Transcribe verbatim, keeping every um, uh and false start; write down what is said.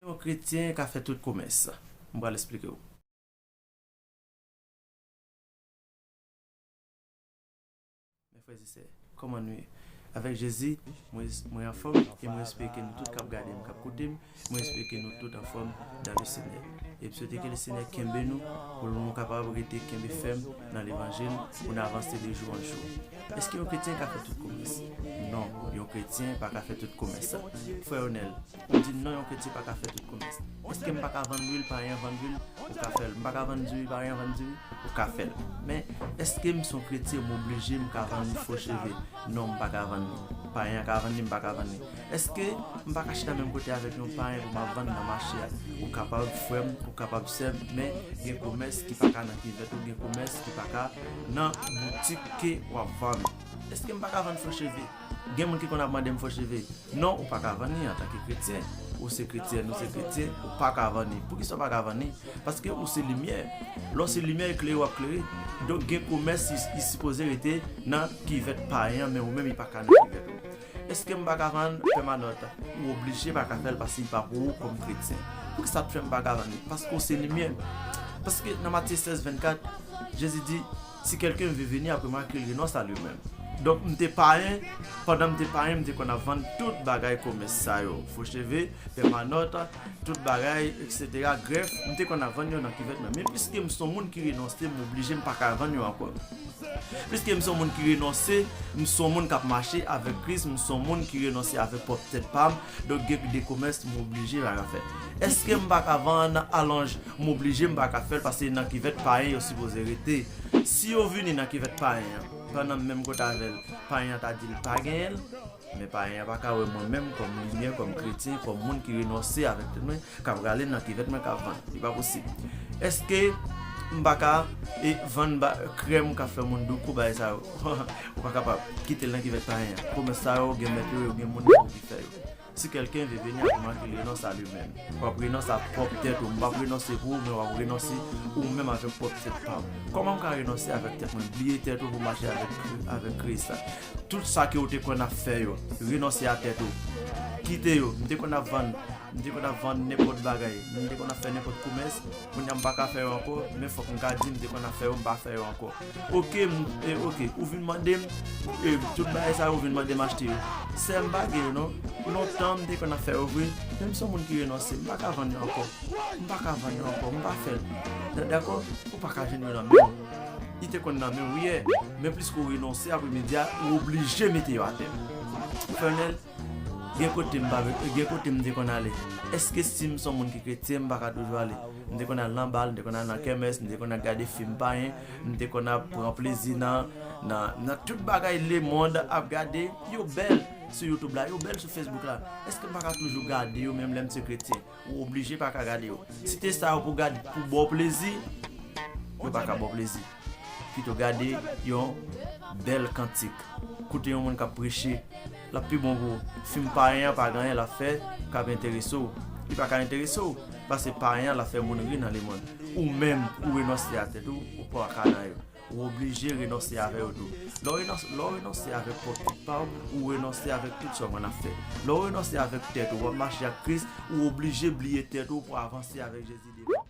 Yon kretyen ka fè tout komès. M pral esplike w. Mes frères et sœurs, kòman nou ye? Avèk Jezi, mwen, mwen anfòm e mwen espere ke nou tout k ap gade m, k ap koute m, mwen espere ke nou tout anfòm dans le Seigneur. E m swete ke Lesenyè kenbe nou pou nou kapab rete kenbe fèm nan levanjil, pou n avanse de jou an jou. Èske yon kretyen ka fè tout komès? Non, yon kretyen pa ka fè tout komès. Frè Onèl, ou di non, yon kretyen pa ka fè tout komès. Èske m pa ka vann lwil, payen vann lwil? Ou ka fè l. M pa ka vann diri, payen vann diri? Ou ka fè l. Men, èske m se yon kretyen, m oblije m ka vann fo cheve? Non, m pa ka vann li. Payen an ka vann li, m pa ka vann li. Èske m pa ka chita menm kote avèk yon payen pou m ap vann nan mache a? Ou kapab, frè m, ou kapab, sè m, men gen komès ki pa ka nan kivèt ou, gen komès ki pa ka nan boutik ke w ap vann. Èske m pa ka vann fo cheve? Gen moun ki konn ap mande m fo cheve. Non, ou pa ka vann li antanke kretyen. Ou se kretyen, nou se kretyen, ou pa ka vann li. Poukisa w pa ka vann li? Paske ou se limyè. Lè w se limyè, eklere w ap klere. Donk, gen komès, li, li sipoze rete nan kivèt payen an, men ou menm, li pa ka nan kivèt ou. Èske m pa ka vann pèmanòt? Ou oblije pa ka fè l paske li pa pou ou kòm kretyen. Poukisa w ap fè m pa ka vann li? Paske w se limyè. Paske nan Matye sèz vennkat, Jezi di, si quelqu'un veut venir après moi, qu'il renonce à lui-même. Donk, m te payen, pandan m te payen, m te konn ap vann tout bagay komès sa yo. Fo cheve, pèmanòt, tout bagay, et cetera, grèf, m te konn ap vann yo nan kivèt mwen. Men piske m se yon moun ki renonse, m oblije m pa ka vann yo ankò. Piske m se yon moun ki renonse, m se yon moun k ap mache avèk Kris, m se yon moun ki renonse avèk pwòp tèt pa m, donk gen de komès m oblije pa ka fè. Èske m pa ka vann alonj? M oblije m pa ka fè l paske nan kivèt payen yo sipoze rete. Si yo vini nan kivèt payen an, pandan m menm kote avè l, payen an ta di l pa genyen l, men payen an pa ka wè mwen menm kòm limyè, kòm kretyen, kòm moun ki renonse avèk tèt mwen, k ap rale nan kivèt mwen k ap vann. Li pa posib. Èske m pa ka, e, vann ba, krèm k ap fè moun douko, bagay sa yo? Ou pa kapab. Kite l nan kivèt payen an. Komès sa yo, gen mèt yo, yo gen moun ki fè yo. Si quelqu'un veut venir après moi, qu'il renonce à lui-même. W ap renonse a pwòp tèt ou. M p ap renonse pou ou, men w ap renonse ou menm avèk pwòp tèt pa w. Kòman m ka renonse avèk tèt mwen? Bliye tèt ou pou mache avèk, avèk Kris la. Tout sa ke w te konn ap fè yo, renonse a tèt ou. Kite yo. M te konn ap vann, m te konn ap vann nenpòt bagay. M te konn ap fè nenpòt komès. Kounye a m pa ka fè yo ankò, men fòk m ka di m te konn ap fè yo, m pa fè yo ankò. Oke, m, e, oke, ou vin mande m, e, tout bagay sa yo, ou vin mande m achte yo. Sè m pa gen yo non. Lontan m te konn ap fè yo vre, men m se yon moun ki renonse, m pa ka vann yo ankò. M pa ka vann yo ankò, m pa fè l. Da-, dakò? Ou pa ka jwenn yo nan men w. Li te konn nan men w yè, men pliske w renonse, apremidi a, ou oblije mete yo atè. Fènèl, gen kote m pa, gen kote m te konn ale. Èske si m se yon moun ki kretyen, m pa ka toujou ale? M te konn al nan bal, m te konn al nan kèmès, m te konn al gade fim payen, m te konn ap pran plezi nan, nan, nan tout bagay lemonn ap gade. Yo bèl sou YouTube la, yo bèl sou Facebook la. Èske m pa ka toujou gade yo menm lè m se kretyen? Ou oblije pa ka gade yo. Si te sa yo pou gade, pou ba w plezi, yo pa ka ba w plezi. Pito gade yon bèl kantik. Koute yon moun k ap preche. L ap pi bon pou ou. Fim payen an pa gen anyen l ap fè k ap enterese w. Li pa ka enterese w. Paske payen an l ap fè moun ri nan lemonn. Ou menm, ou renonse a tèt ou, ou pa ka nan yo. Ou oblije renonse avè yo tou. Lè w renonse, lè w renonse avèk pwòp tèt pa w, ou renonse avèk tout sa w konn ap fè. Lè w renonse avèk tèt ou, w ap mache ak Kris, ou oblije bliye tèt ou pou avanse avèk Jezi devan.